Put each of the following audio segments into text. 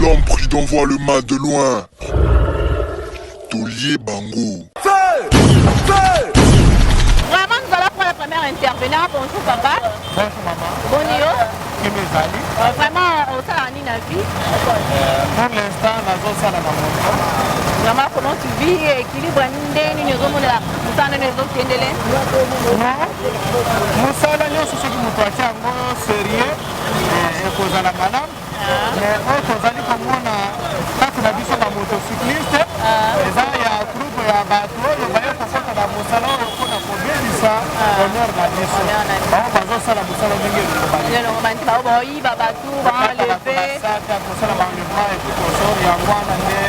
L'homme prudent voit le mal de loin. Tolie bango. Vraiment, nous allons prendre la première intervenant. Bonjour papa. Bonjour maman. Boni yo. Kimi ezali. Vraiment, osala nini na vie? Pour l'instant, nazosala na moto. Vraiment, comment tu vis? Équilibre nde nini ozomonela mosala nini ezokendele? Mosala nyonso soki moto atia yango sérieux, ekozala malamu. Mais oyo tozali komona kati na biso bamotocycliste eza ya groupe ya bato oyo baye kokota na mosala oyo mpona kobebisa honneur na biso. Bango bazosala mosala ndenge elongobani, bao baoyiba bato, baenlever. Kosala baenlèvement et puis consort. Yango wana nde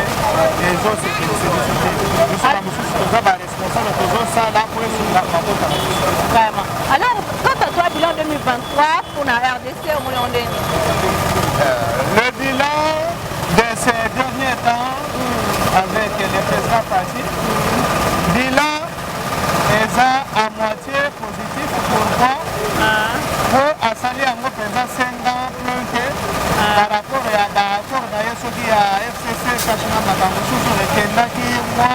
ezosekelisa biso te. Biso na mosusu toza baresponsable, tozosala po esunga mabota na biso. Vraiment. Alors, quant à toi, bilan 2023 pour la RDC, omoni yango ndenge? Le bilan de ces derniers temps avec le président Fatshi, bilan eza à moitié positif. Pourquoi? Po asali yango mpenza 5 ans plein te par rapport ya baaccord na ye, soki ya FCC kasi na makambo mosusu ekendaki mwa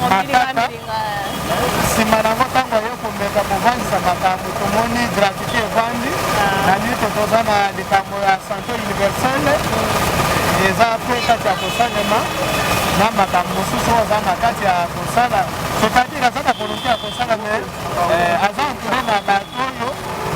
matata. Nsima nango, ntango aye komeka kovandisa makambo, tomoni gratuité evandi na nito. Toza na likambo ya santé universelle, eza mpe kati ya kosalema na makambo mosusu oyo aza na kati ya kosala, c'est-à-dire aza na volonté ya kosala, mais aza entouré na bato oyo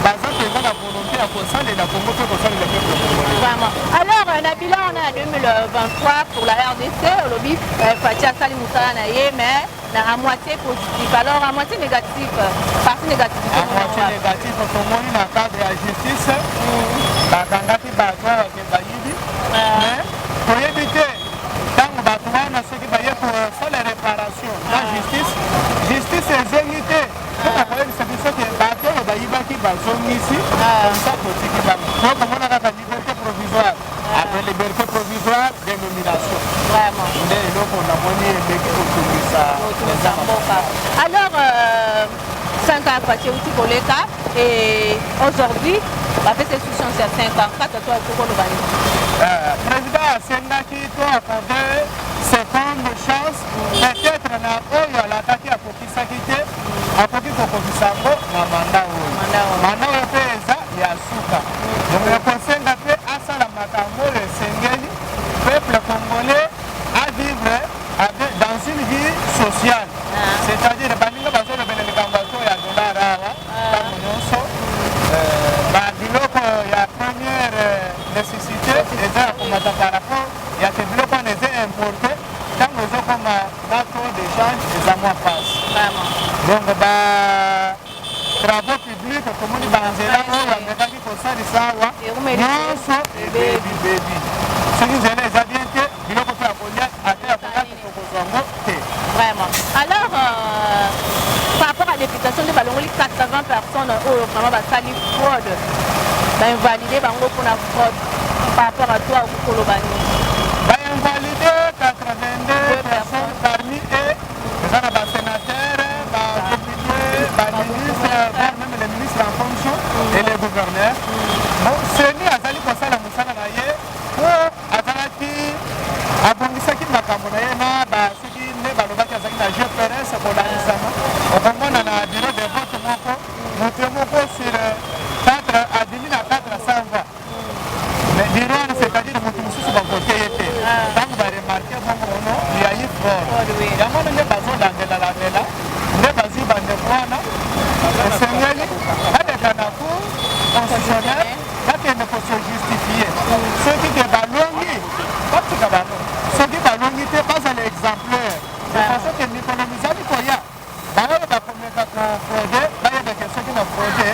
baza mpenza na volonté ya kosalela Kongo mpe kosalela peuple congolais. Vraiment. Alors, na bilan wana ya 2023 pour la RDC, olobi Fatshi asali mosala na ye, mais na à moitié positif. Alors, à moitié négatif, partie négativité? À moitié négatif, tomoni na cadre ya justice bakangaki bato oyo ke bayibi, mais toyebi te ntango bato wana soki baye kosala réparation na justice, justice ezongi te mpona koyebisa biso ke bato oyo bayibaki bazongisi, comme ça totiki bango. Po komona kaka liberté provisoire après liberté provisoire, dénomination. Nde eloko namoni emeki kotungisa. Kotungisa mboka. Alors, 5 ans Fatshi euti koleka et aujourd'hui bapesa esu chance ya 5 ans. Kaka to okokoloba nini? Président asengaki to accorde seconde chance. Peut-être na oyo alakaki akokisaki te, akoki kokokisa yango na mandat oyo. Mandat oyo. Mandat oyo mpe eza ya suka, donc ekosenga mpe asala makambo oyo esengeli peuple congolais à vivre dans une vie sociale, c'est-à-dire baninga bazolobela likambo ya taux ya dollar awa ntango nyonso, babiloko ya première nécessité eza ya komata par rapport ya ke biloko wana eza importé. Ntango ezokoma na taux de change, eza mwa pasi. Donc ba travaux publics, tomoni banzela oyo amekaki kosalisa awa nyonso ebebibebi. Soki nzela eza bien te, biloko mpe ya kolia, ata ya kolata, tokozwa yango te. Vraiment. Alors, par rapport à députation, nde balongoli 80 personnes oyo vraiment basali fraude, bainvalide bango mpona fraude. Par rapport à toi, okokoloba nini? Bainvalide 82 personnes, parmi eux eza na basénateur, badéputé, baministre, voire même les ministres en fonction et les gouverneurs. Bon, CENI azali kosala mosala na ye po azalaki abongisaki makambo na ye na soki nde balobaki azalaki na GPRS kolandisama. Okomona na bureau de vote moko, moto ye moko sur 4 abimi na 400 voix, mais bureau wana, c'est-à-dire moto mosusu bavote ye te. Ntango baremarquer bongo, ono yayi fraude. Yango wana nde bazolandela-landela, nde bazwi bandeko wana. Esengeli baleka na cour constitutionnelle, bakende kose justifier. Soki ke balongi, batika bango. Soki balongi te, bazala exemplaire de façon ke mikolo mizali koya, baoyo bakomeka kofraude bayebake soki na fraude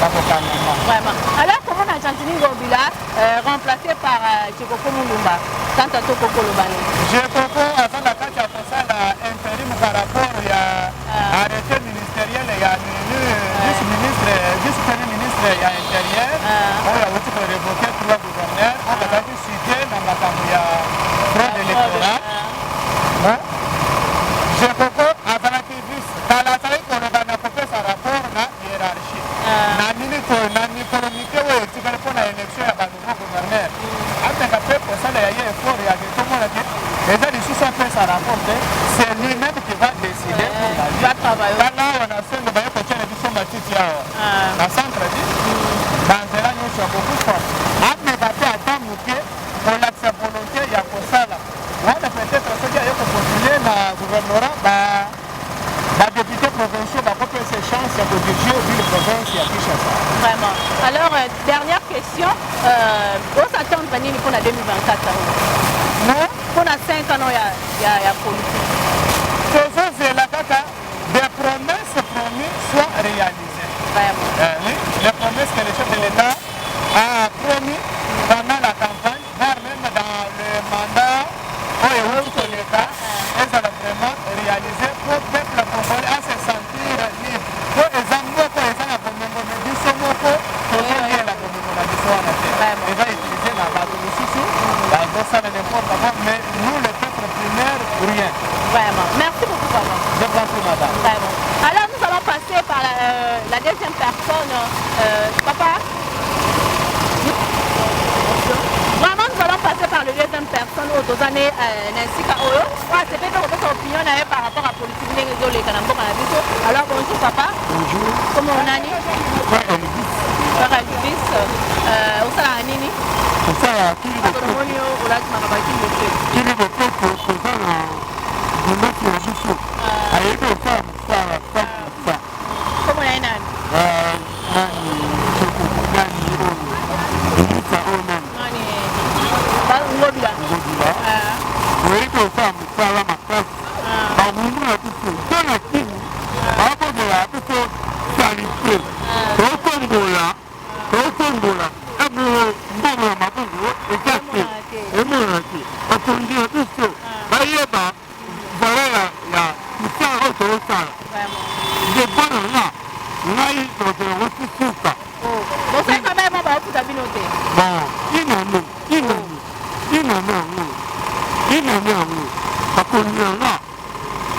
bakokangama. Vraiment. Alors, comment na Gentiny Ngobila remplacé par Jekoko Mulumba, quant à toi, kokoloba nini? Jekoko aza na kati ya kosala intérim par rapport ya arrêté ministériel ya vice ministre, vice premier ministre ya intérieur oyo awuti korévoquer trois gouverneurs oyo bazalaki cité na makambo ya fraude électorale. Bon, Jekoko azalaki vice kala, azalaki koloba na kopesa rapport na hiérarchie. Na minute oyo, na mikolo mike oyo etikali mpo na élection ya banouveau gouverneur, ameka. nyonso ya kokufa, ameka mpe ata moke kolakisa volonte ya kosala wana. Peut-être soki aye kopostuler na gouvernorat, badéputé provinciaux bakopesa chance ya kodiriger ville province ya Kinshasa. Vraiment. Alors, dernière question, os'attendre nini mpona 2024? Non. Mpona 5 ans ya politique. Tozozela kaka des promesses promises soient réalisées. Vraiment. Oui, les promesses que le chef de l'État a promis pendant la campagne, voire même dans le mandat oyo euti koleka, ezala vraiment réalisé po peuple congolais a se sentir libre, po eza moko eza na bomengo, mais biso moko tozoliela bomengo na biso wana te. Eza utilisé na bato mosusu, bazosala n'importe quoi, mais nous, le peuple primaire, rien. Vraiment, merci beaucoup, papa. Je vous en prie, madame. Vraiment. Alors, nous allons passer par la deuxième personne, papa. Vraiment, nous allons passer par la deuxième personne oyo toza ne na esika oyo, oyo asepeli mpe kopesa opinion na ye par rapport à politique ndenge ezoleka na mboka na biso. Alors, bonjour papa. Bonjour. Kombo nani? Frère Elvis. Frère Elvis, osalaka nini? Kosala kili. Bato namoni yo olati makambo ya kili bopeto. Kili bopeto, toza na bourgmestre na biso, ayebi kosala mosala 100%. Kombo na ye nani? Nani, nani oyo, ministre oyo nani? Nani? Ngobila. Ngobila oyebi kosala mosala makasi. Bangungu na biso to na kini bakozela biso saleté, tokongola, tokongola mbongo ya mabongo eza te, emonana te. Bakonzi na biso bayeba valeur ya mosala oyo tozosala. Nde mpona nga, ngai nakozela suka. Bosali travail mo baofuta bino te? Bon, inane, inane, inane yango, inane yango, bakonzi na nga,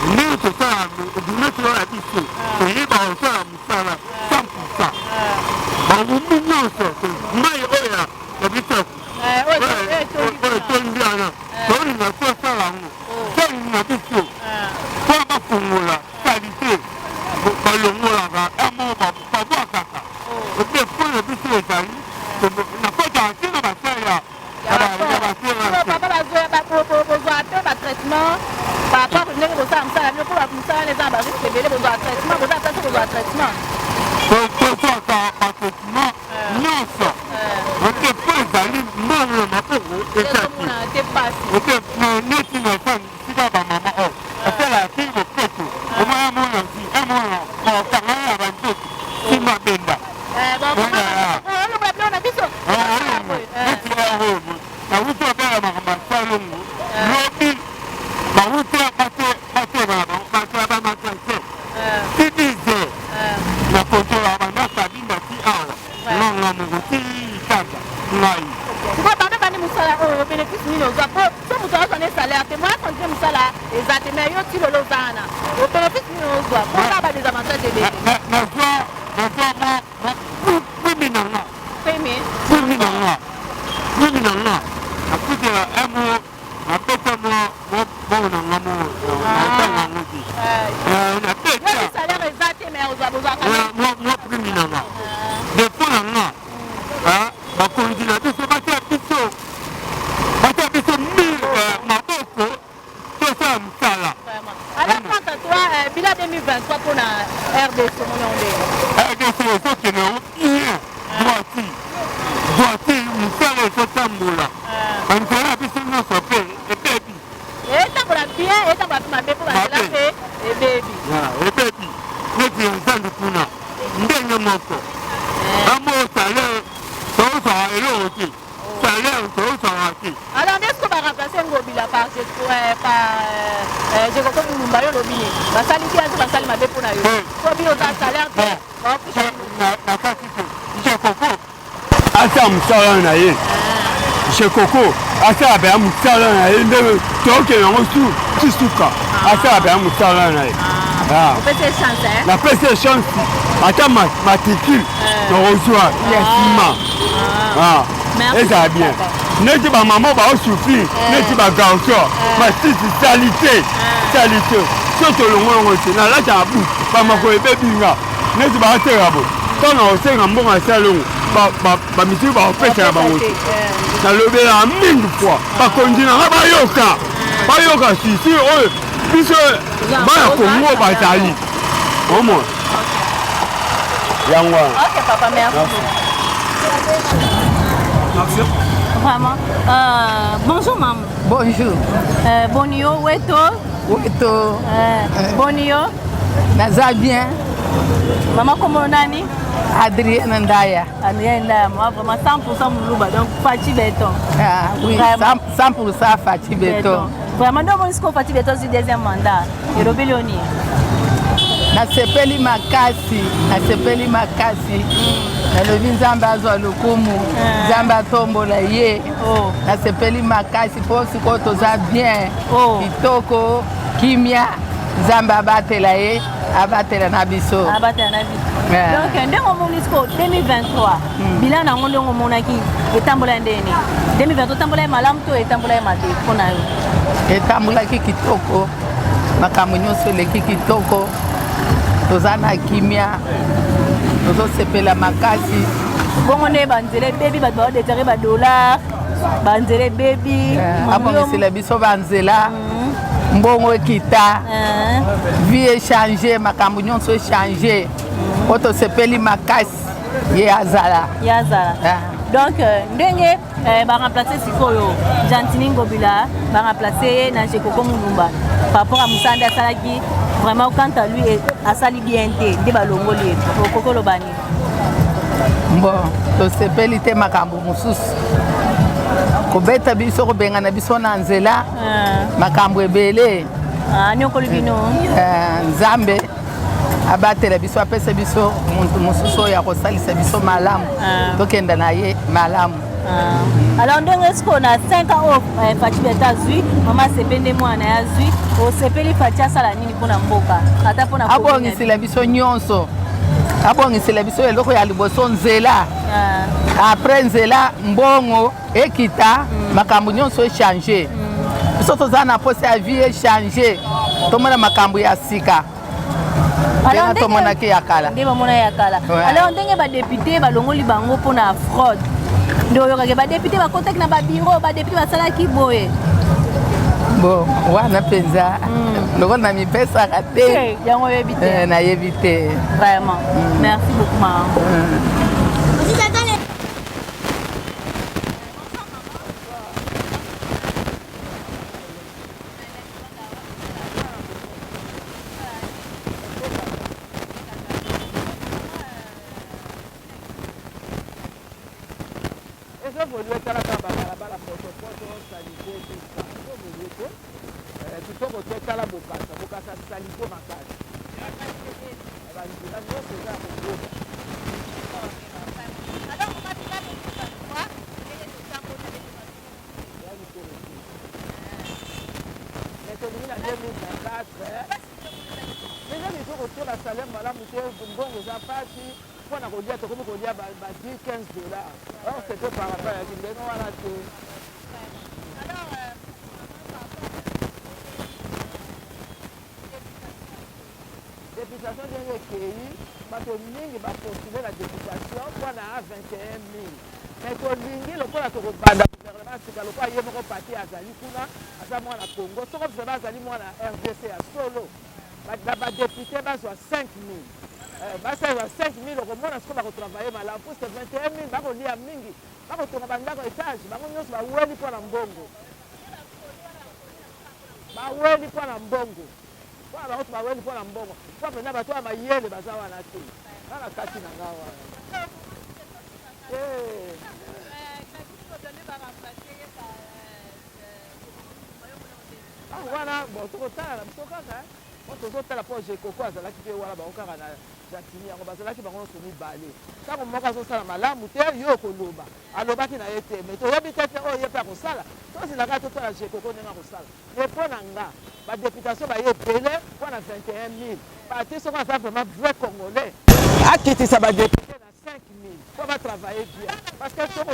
ndenge tosala bourgmestre oyo ya biso, toyeba kosala mosala 100%. Bawumbu nyonso, mai oyo ya biso oyo etondi wana, tolinga tosala yango, tolinga biso mpo bafungola saleté balongolaka amo babwakaka epe. Mpo na biso ezali nakotaka ntina basala ya Papa, bozwa mpe batraitement par rapport ndenge bosala mosala bino, mpo mosala wana eza na barisque ebele. Bozwa traitement, boza place bozwa traitement? Tozwaka batraitement nyonso ote, mpo ezali mbongo ya maboko eza te. Te neti na esika bamama oyo asalaka kili bopeto, omona mona si amona okanga ya banzoto nsima benda. Olongola biloko na biso. Neti oyo nauti obela makambo ya salongo lobi, bauti batema bato ya bamagasin ti 10 heures na kotola banda Kabinda ti awa, nganga moko ti kaka ngai. Sikoyo, banda bandi mosala oyo, bénéfice nini ozwa? Po so moto azwa ne salaire te, moya continue mosala eza te, mais yo ti lelo oza wana, bénéfice nini ozwa? Po oza badésavantage ebele. Nazwa mwa prime na nga. Prime? Prime na nga, prime na nga nakutela emo, napesa mwa mbongo na nga mo natanga yango te, napesa. Salaire eza te, mais ozwa, bozwaka. Mwa prime na nga. Défaut na nga, bakonzi na biso batia biso maboko, tosala mosala. Alors, quant à toi, bilan 2023 mpona RDC, omoni yango ndenge? RDC ezokende yango bien, droiti droiti, mosala ezotambola, banzela ya biso nyonso mpe ebebi. Etambola bien, etambola mpe mabe, mpo banzela mpe ebebi. Ebebi neti ya nzambe kuna, ndenge moko bamo salaire tozwaka eloko te, salaire tozwaka te. Alors, nde siko baremplace Ngobila par Jekoko Mulumba, yo olobi ye basali bien to basali mabe mpona yo? Po bino oza salaire te. Na kati te, Jekoko asala mosala na ye. Jekoko asala mpenza mosala na ye ndenge tokende yango su suka, asala mpenza mosala na ye. Napesi ye chance, ata matricule nakozwa ya nsima ezala bien. Neti bamama baosouffrir, neti bagarçon, masisi, saleté, saleté, so tolongo yango te. Nalataka bu bamakolo ebebinga neti baateka bo. Ntango na kosenga mbongo ya salongo. bamisusu bakopesa na bango te. Nalobelaka mingi fois bakonzi na nga bayoka, bayoka sisi oyo biso bana Kongo bazali omona yango wana. Ok papa, merci. Merci. Vraiment. Bonjour maman. Bonjour. Boni yo weto. Weto. Boni yo. Naza bien. Maman kombo nani? Adrienne Ndaya. Adrienne Ndaya, moi vraiment 100% Moulouba, donc Fatshi Béton. Ah oui, 100% Fatshi Béton. Vraiment, donc on est Fatshi Béton sur deuxième mandat. Et Robelioni. Nasepeli makasi, nasepeli makasi. Nalobi Nzambe azwa lokumu, Nzambe atombola ye. Nasepeli makasi mpo sikoyo toza bien, kitoko, kimia. Nzambe abatela ye, abatela na biso. Abatela na biso. Donc ndenge omoni sikoyo 2023, bilan nango ndenge omonaki etambola ya ndenge nini? 2023 etambola ye malamu to etambola ye mabe mpo na yo? Etambolaki kitoko, makambo nyonso eleki kitoko, toza na kimia, tozosepela makasi. Bongo nde banzela ebebi, bato baodetare badollar, banzela ebebi. Abongisela biso banzela, mbongo ekita, vie echange, makambo nyonso echange, po tosepeli makasi ye azala. Ye azala. Donc ndenge baremplace sikoyo Gentiny Ngobila, baremplace ye na Jekoko Mulumba par rapport à mosala nde asalaki, vraiment quant à lui asali bien te, nde balongoli ye, okoki oloba nini? Bon, tosepeli te makambo mosusu kobeta biso, kobengana biso na nzela, makambo ebele. Nyokoli bino. Nzambe abatela biso, apesa biso moto mosusu oyo akosalisa biso malamu, tokenda na ye malamu. Alors ndenge sikoyo na 5 ans oyo Fatshi Béton azwi, mama asepe nde mwana ye azwi, osepeli Fatshi asala nini mpona mboka, ata mpona abongisela biso nyonso, abongisela biso eloko ya liboso nzela, après nzela mbongo ekita, makambo nyonso echange. Biso toza na posa ya vie echange, tomona makambo ya sika ndenge tomonaki ya kala. Nde bamona ya kala. Alors ndenge badéputé balongoli bango mpona fraude, nde oyokaki badéputé bakotaki na babiro, badéputé basalaki boye. Bon, wana mpenza lokola na mipesaka te. Yango oyebi te. Nayebi te. Vraiment, merci beaucoup mama. Ezoévolue, talaka babalabala potopoto, saleté, tout ça ezoévolue te, kitoko te. Tala Bokasa, Bokasa saleté makasi, banzela nyonso eza ya kokoba. Alors mama, bilan 2023 ndenge totambola Ya kitoko te, mais tolingi na 2024 eza kitoko te. Basalaire malamu te, mbongo eza pasi mpona kolia, tokomi kolia ba 10 15 dollars, or c'était par rapport yaki ndenge wana te. Alors Députation ndenge ekei, bato mingi bapostule na députation mpona 21 000, mais tolingi lokola tokobanda gouvernement sika, lokola ye moko parti azali kuna, aza mwana Congo, soko vraiment azali mwana RDC ya solo, na badéputé bazwa 5 000, basalwa 5 000, okomona sikoyo bakotravaille malamu, puisque 21 000 bakolia mingi, bakotonga bandako étage, bango nyonso baweli mpo na mbongo, baweli mpo na mbongo, mpona bango to baweli mpo na mbongo, mpo mpenza bato ya mayele baza wana te. Nga na kati na nga wana te. Ah, wana bon, tokotala na biso kaka po tozotala, mpo Jekoko azalaki mpe wana, bango kaka na Gentiny yango bazalaki bango nyonso mibale. Ntango moko azosala malamu te, yo okoloba alobaki na ye te, mais toyebi te te oyo ye mpe akosala. Tozela kaka, totala Jekoko ndenge akosala. Mais mpo na nga, badéputation baye ebele mpo na 21 000, parti soki aza vraiment vrai Congolais, akitisa badéputé na 5 000 mpo batravaille bien, parce que soko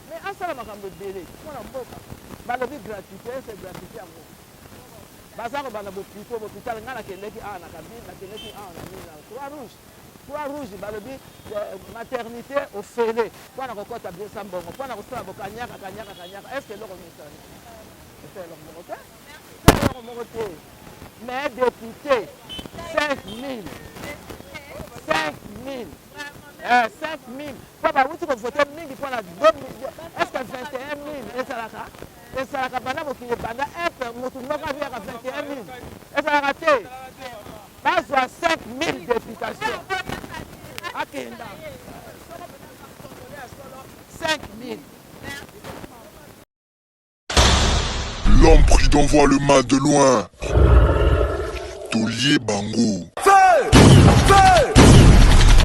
mais asala makambo ebele mpona mboka. Balobi gratuité, ese gratuité yango. Baza kobanda bopito bopital ngai nakendeki awa na kabine nakendeki awa na nini na croix rouge croix rouge balobi eh, maternité ofele mpo na kokɔta biesa mbongo mpo na kosala bokanyaka kanyaka kanyaka est ce que eloko nini esala esala eloko moko te esala eloko moko te mais député 5000 5000 eh, 5000 mpo bawuti kovote mingi mpo na est ce que 21 000 ezalaka Ezalaka banda mokili ebanda un mutu moko abiyaka 21 mille ezalaka te bazwa 5 mille deputation akenda 5 mille. L'homme prudent voit le mal de loin. Tolie bango.